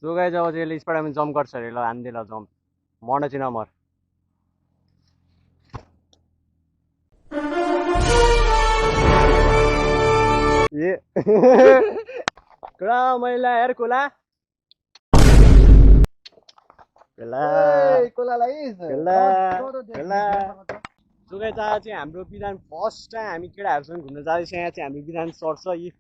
So guys अब चाहिँ यसले स्पाइडरमा जम्प गर्छ अरे ल हान्दै ल जम्प मर्न चाहिँ नमर ए कुरा मैला हेर कोला कोला सो गाइस आज चाहिँ हाम्रो बिधान फर्स्ट टाइम हामी केटाहरूसँग घुम्न जाँदैछ यहाँ चाहिँ हाम्रो बिधान सर्छ यी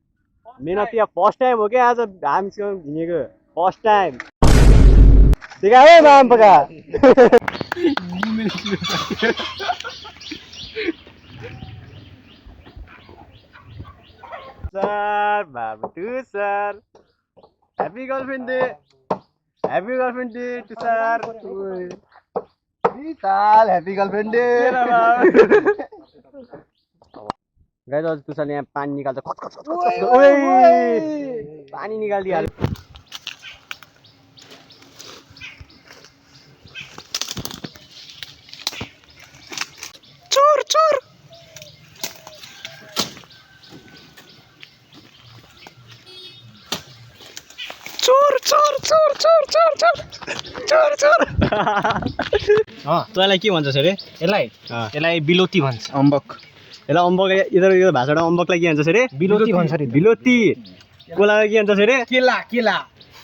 मेहनती फर्स्ट टाइम हो क्या आज हामीसँग घुमेको फर्स्ट टाइम देखा है नाम पका सर बाबू to sir happy girlfriend day to sir साल हैप्पी गर्लफ्रेंड डे गाइस आज तुषारले यहाँ पानी निकाल्छ ओए पानी निकालिदिहाल्यो चोर चोर चोर चोर चोर चोर चोर चोर चोर तँलाई के भन्छ अरे यसलाई बिलोती भन्छ अम्बक यसलाई अम्बक यो भाषामा अम्बकलाई के भन्छ अरे बिलोती भन्छ अरे बिलोती कोलालाई के भन्छ अरे केला केला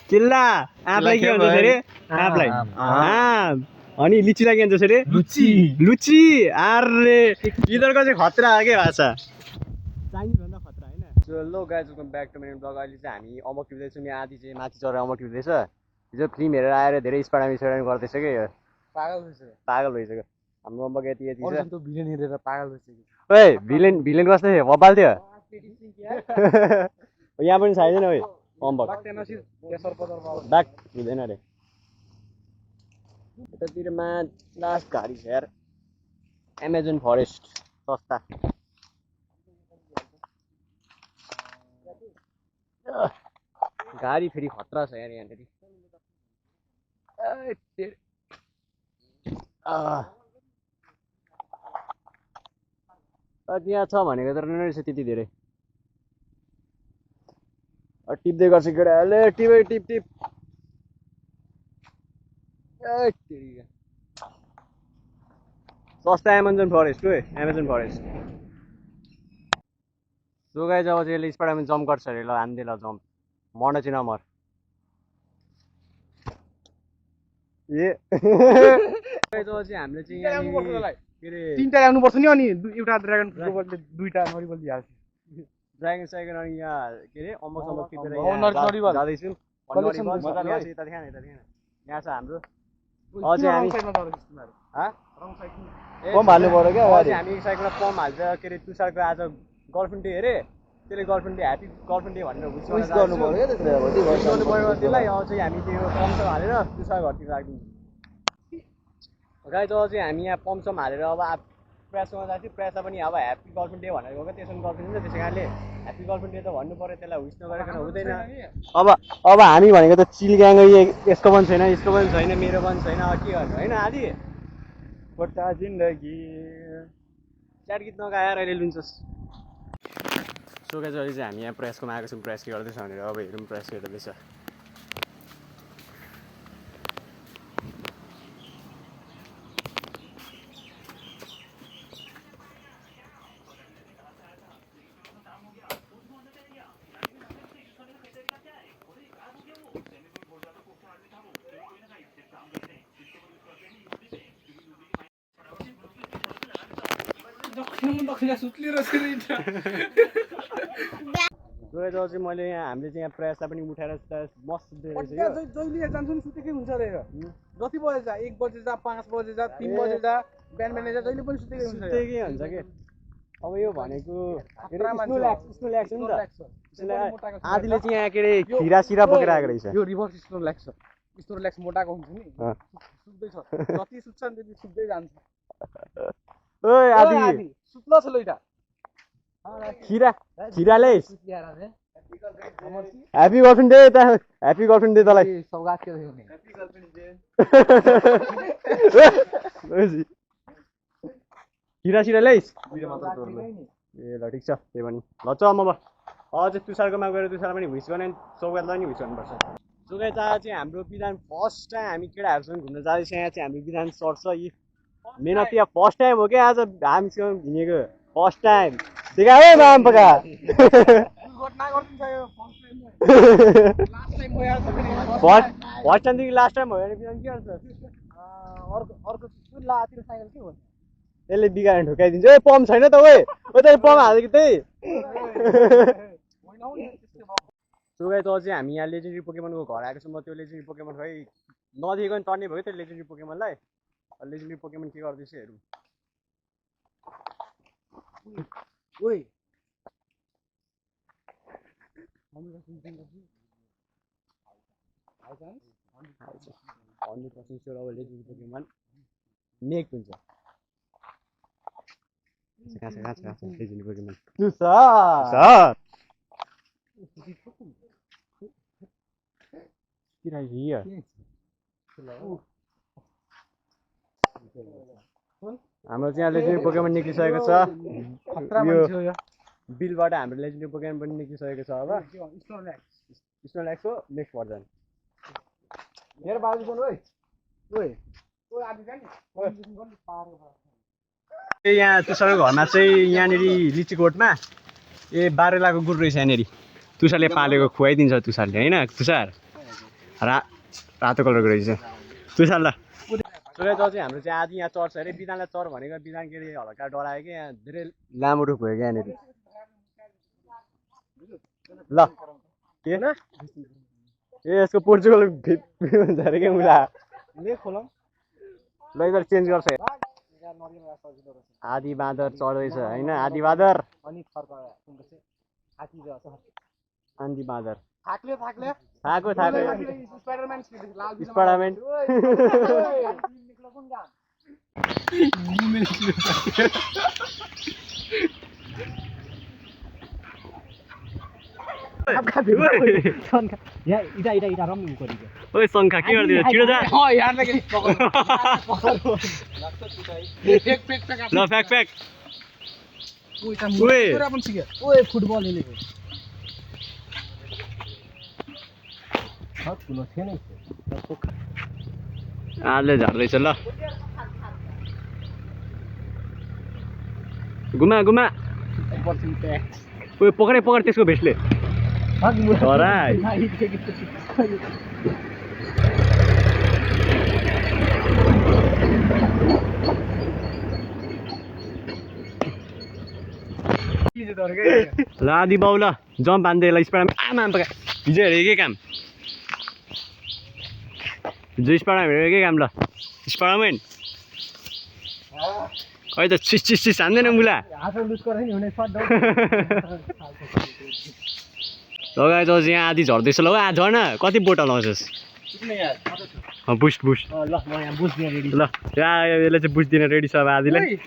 केला आँपलाई के भन्छ अरे आँपलाई आँप अनि लिचीलाई के भन्छ अरे लुची लुची अरे यिनीहरूको चाहिँ खतरा हो क्या भाषा चाइनिज भन्दा खतरा होइन सो लो guys welcome back to my blog अहिले चाहिँ हामी अम्बक टिप्दैछौँ यहाँ आदि चाहिँ माथि चढेर अम्बक टिप्दैछ हिजो फिल्म हेरेर आएर धेरै स्पाइडरम्यान गर्दैछ क्या यो पागल भइसक्यो हाम्रो अम्बक यति यति छ भिलेन हेरेर पागल भइसक्यो ओए भिलेन कस्तो थियो बबाल थियो यहाँ पनि छैन ओए अम्बक ब्याक हुँदैन अरे यतातिरमा लास्ट घारी छ यार एमाजोन फरेस्ट सस्ता गाडी फेरि खतरा छ यार यहाँनिर त्यहाँ छ भनेको तर नै रहेछ त्यति धेरै टिप्दै गर्छ केटाहरूले टिपै टिप टिप सस्ता एमाजोन फरेस्ट हो एमाजोन फरेस्ट सो गाइस अब चाहिँ यसले स्पाइडरमा जम्प गर्छ अरे ल हान्दै ल जम्प मर्न चाहिँ नमर ए गाइस अब चाहिँ हामीले चाहिँ यहाँ के अरे तीनटा ल्याउनुपर्छ नि अनि एउटा ड्रागन फ्रुटले दुईटा नरिवल दिइहाल्छ ड्रागन साइकल अनि यहाँ के अरे अम्बक टिपेर नरिवल जाँदैछौँ मजाले आउँछ यता देखान यहाँ छ हाम्रो अझै हामी पम्प हाल्नु पर्यो क्या अझै हामी एक साइडमा पम्प हाल्छ के अरे तुषारको आज गर्लफ्रेन्ड डे अरे त्यसले girlfriend day happy girlfriend day भनेर विस गर्नु पर्यो त्यसलाई अझै हामी त्यो पम्पसम्म हालेर तुषार घरतिर राखिदिन्छौँ गाइस अझै हामी यहाँ पम्पसम्म हालेर अब प्रयासमा जान्छौँ प्रयासमा पनि अब ह्याप्पी गर्लफ्रेन्ड डे भनेर गएको त्यसमा गर्लफ्रेन्ड हुन्छ त्यसै कारणले ह्याप्पी गर्लफ्रेन्ड डे त भन्नु पर्यो त्यसलाई विस नगरेको हुँदैन अब हामी भनेको त चिल ग्याङ यसको पनि छैन मेरो पनि छैन के गर्नु होइन आदि बट्टा जिन्दगी च्याट गीत नगाएर अहिले लुन्छस् सो गाइस अहिले चाहिँ हामी यहाँ प्रयासकोमा आएको छौँ प्रयास के गर्दैछ भनेर अब हेरौँ प्रयास के गर्दैछ चाहिँ मैले यहाँ हामीले चाहिँ यहाँ प्रयासलाई पनि उठाएर मस्त जहिले जान्छु नि सुतेकै हुन्छ अरे जति बजे जा 1 बजे जा 5 बजे जा 3 बजे जा बिहान जा जहिले पनि सुतेकै हुन्छ कि अब यो भनेको स्नो ल्याक्स नि त आदिले चाहिँ यहाँ के अरे खिरा सिरा बोकेर आएको रहेछ यो रिभर्स स्नो ल्याक्स मोटाको हुन्छ नि सुत्दैछ जति सुत्छ नि त्यति सुत्दै जान्छ ओए आदि सुत्ला छ लैटा खिरा ल्याइस ह्याप्पी गर्लफ्रेन्ड डे त ह्याप्पी गर्लफ्रेन्ड डे तँलाई सौगात के देऊ नि ह्याप्पी गर्लफ्रेन्ड डे खिरा सिरा ल्याइस ए ल ठिक छ त्यही पनि ल च म अझै तुषारकोमा गएर तुषार पनि विस गर्ने सौगातलाई नि विस गर्नुपर्छ जोगाइ जहाँ चाहिँ हाम्रो विधान फर्स्ट टाइम हामी केटाहरूसँग घुम्न जाँदैछ यहाँ चाहिँ हाम्रो विधान सर्छ यी मेहनत यहाँ फर्स्ट टाइम हो क्या आज हामीसँग घुमेको फर्स्ट टाइम देखा है नाम पका फर्स्ट टाइमदेखि लास्ट टाइम भयो भने विधान के गर्छ यसले बिगाएर ढुकाइदिन्छ ए पम्प छैन त ओए ओ त पम्प हालेको त्यही जोगाइ त चाहिँ हामी यहाँ लेजेन्डरी पोकेमनको घर आएको छौँ म त्यो लेजेन्डरी पोकेमन खै नदिएको नि टर्ने भयो त्यो लेजेन्डरी पोकेमनलाई लेजेन्डरी पोकेमन के गर्दैछ हेरौँ ओइ 100% sure अब लेजेन्डरी पोकेमन नेक्स्ट हुन्छ कहाँ छ legendary Pokemon sir Right here. हाम्रो चाहिँ लेजेन्डरी पोकेमन निक्लिसकेको छ यो बिलबाट हाम्रो लेजेन्डरी पोकेमन पनि निक्लिसकेको छ अब स्नोल्याक्स हो नेक्स्ट भर्जन मेरो बाजु फोन ओइ ओइ यहाँ तुषारको घरमा चाहिँ यहाँनिर लिचीकोटमा ए बारेलाको गुरु रहेछ यहाँनिर तुषारले पालेको खुवाइदिन्छ तुषारले होइन तुषार रातो कलरको रहेछ तुषार ल सुरज चाहिँ हाम्रो चाहिँ आदि यहाँ चर्छ अरे विधानलाई चर भनेको विधान के अरे हल्का डरायो कि यहाँ धेरै लामो रुख भयो क्या यहाँनिर ल के ए यसको पोर्चुगल हुन्छ अरे क्या मुला ल यिनीहरू चेन्ज गर्छ आदि बाँदर चढ्दैछ होइन आदि बाँदर आदि बाँदर थाको स्पाइडरम्यान ओइ शङ्खा के गर्दियो छिटो जा ल फ्याक ओए फुटबल आले झार्दैछ ल घुमा ओए पक्रे त्यसको भेस्टले ल आदि बाउ ल जम्प बान्दै ल स्पाइडरम्यान आमा हिजो हेरेको के काम हिजो स्पाइडरम्यान के काम ल स्पाइडरम्यान खै त छिस हान्दैन मुला लगाए त यहाँ आदि झर्दैछ ल झर्न कति बोटल आउँछस् बुस्ट ल यसले चाहिँ बुस्ट दिन रेडी छ अब आदिलाई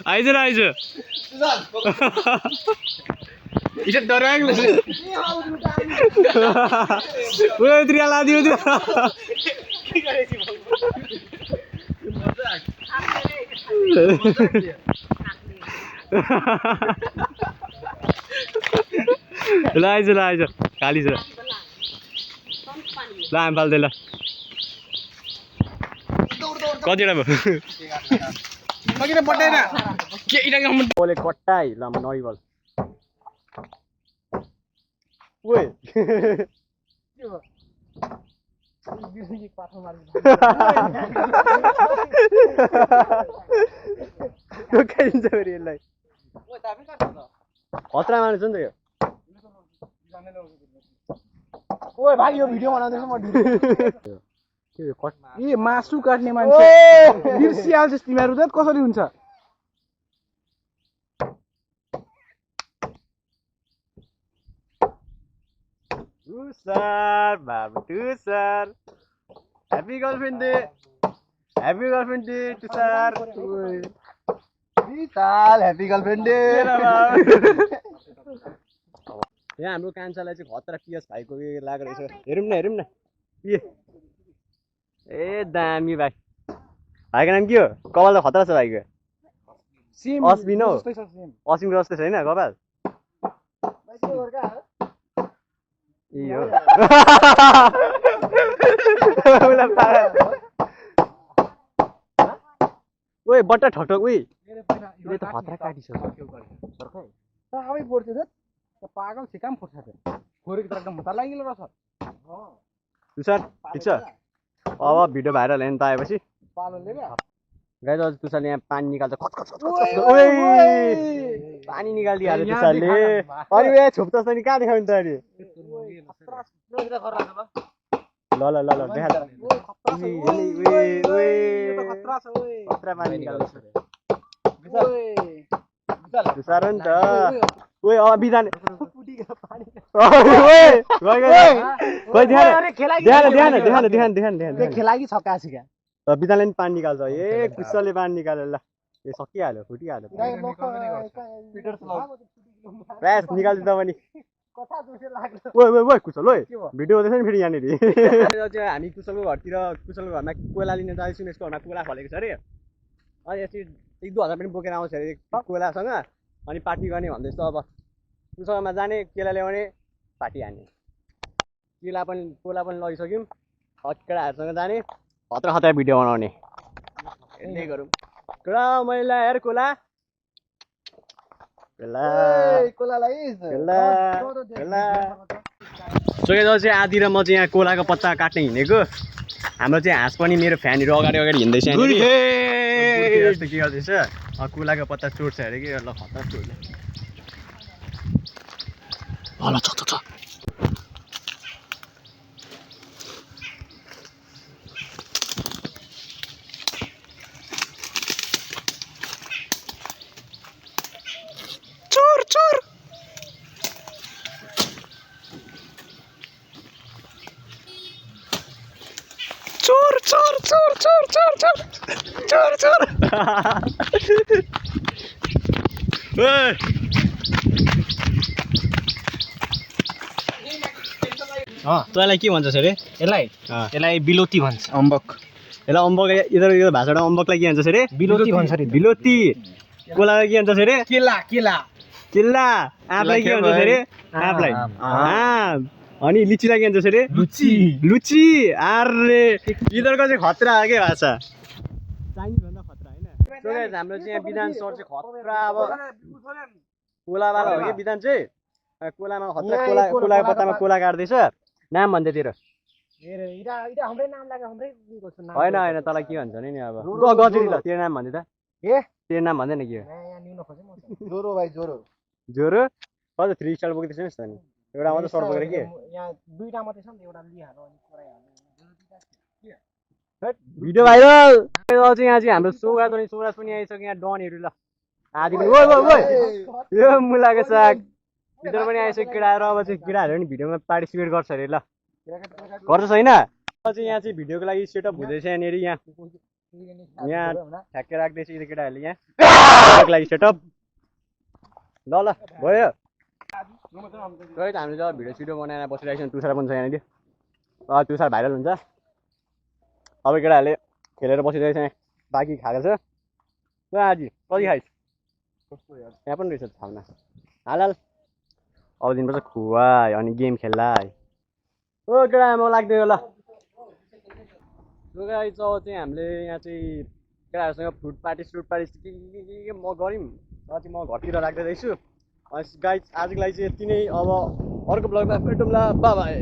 आइज लादियो ल आइज खाली छ ल हामी फाल्दै ल कतिवटा भयो कट्टाइ ल नरिवल ओए खाइदिन्छ फेरि यसलाई खतरा मान्छ नि त यो ओए भाइ यो भिडियो बनाउँदैछु म ए मासु काट्ने मान्छे बिर्सिहाल्छस् तिमीहरू त कसरी हुन्छ तुषार बाबु Tushar happy girlfriend day Tushar Vishal happy girlfriend day यहाँ हाम्रो कान्छालाई चाहिँ खतरा पिएस भाइको उयो लागेको रहेछ हेरौँ न के ए दामी भाइ भाइको नाम के हो कपाल त खतरा छ भाइको सेम अश्विन हो जस्तै छ सेम असिम जस्तै छैन कपाल ए हो ओए बट्टा ठकठक उही यसले त खतरा काटिसक्यो आबै पर्छ त पागल से काम फुट्छ त खोरेको त एकदम मुता लागिलो रहेछ तुषार ठिक छ अब भिडियो भाइरल हेर्नु त आएपछि पालोले क्या गाइज अझ तुषारले यहाँ पानी निकाल्छ खच खच खच खच ओए पानी निकालिदिहाल्यो तुषारले अनि ए छोप्छ नि कहाँ देखाउने त अनि ल देखा खतरा पानी निकाल्दैछ तुषार हो नि त ओए अब बिदान खेलागी छक्का छ क्या बिदानले पनि पानी निकाल्छ ए कुसले पानी निकाल्यो ल ए सकिहाल्यो फुटिहाल्यो प्यास निकाल्छ त पनि ओए कुशल ओए भिडियो हुँदैछ नि फेरि यहाँनिर हामी कुशलको घरतिर कुशलको घरमा कोइला लिन जाँदैछौँ यसको घरमा कोइला फलेको छ अरे अनि यसरी 1-2 हजार पनि बोकेर आउँछ अरे कोइलासँग अनि पार्टी गर्ने भन्दैछ अब कुशलमा जाने केला ल्याउने पार्टी हान्ने कोइला पनि लगिसक्यौँ केटाहरूसँग जाने खतरा खतरा भिडियो बनाउने हेर्दै गरौँ कडा मैला हेर कोला सोकेर चाहिँ आदि र म चाहिँ यहाँ कोलाको पत्ता काट्न हिँडेको हाम्रो चाहिँ हाँस पनि मेरो फ्यानहरू अगाडि हिँड्दैछ के गर्दैछ कोलाको पत्ता चोर्छ अरे कि ल खतरा चोर्छ चोर तँलाई के भन्छस् अरे यसलाई बिलोती भन्छ अम्बक यसलाई अम्बक यो भाषामा अम्बकलाई के भन्छस् अरे बिलोती भन्छ अरे बिलोती कोलालाई के भन्छस् अरे केला आँपलाई के भन्छस् अरे आँपलाई आँप अनि लिचीलाई के भन्छस् अरे लुची अरे यिनीहरूको चाहिँ खतरा के भाषा चाइनिज भन्दा खतरा होइन हाम्रो चाहिँ यहाँ विधान सर चाहिँ खतरा अब कोलावाला हो कि विधान चाहिँ कोलामा खतरा कोलाको पत्तामा कोला काट्दैछ नाम भन्दै तेरो होइन तँलाई के भन्छ नि अब गजरी ल तेरो नाम भन्दै त तेरो नाम भन्दैन के हो ज्वरो कति 3 स्टार बोक्दैछ नि त नि एउटा मात्रै सर्ट बोकेर के भिडियो भाइरल चाहिँ यहाँ चाहिँ हाम्रो सौराज पनि आइसक्यो यहाँ डनहरू ल आदि पनि यो मुलाको साग भित्र पनि आइसक्यो केटाहरू अब चाहिँ केटाहरू पनि भिडियोमा पार्टिसिपेट गर्छ अरे ल गर्छ छैन चाहिँ यहाँ चाहिँ भिडियोको लागि सेटअप हुँदैछ यहाँनिर यहाँ ठ्याक्कै राख्दैछ केटाहरूले यहाँ लागि सेटअप ल भयो हामीले जब भिडियो सिडियो बनाएर बसिरहेको छ तुषार पनि छ यहाँनिर तुषार भाइरल हुन्छ अब केटाहरूले खेलेर बसिरहेको छ यहाँ बाँकी खाएको छ ल आज कति खाइस् यहाँ पनि रहेछ ठाउँमा हाल अब दिनुपर्छ खुवा अनि गेम खेल्ला ओ केटा म लाग्दैन ल गाइस अब चाहिँ हामीले यहाँ चाहिँ केटाहरूसँग फ्रुट पार्टी के म गऱ्यौँ चाहिँ म घरतिर राख्दै रहेछु गाइस आजको लागि चाहिँ यति नै अब अर्को ब्लगमा भेटौँला बाई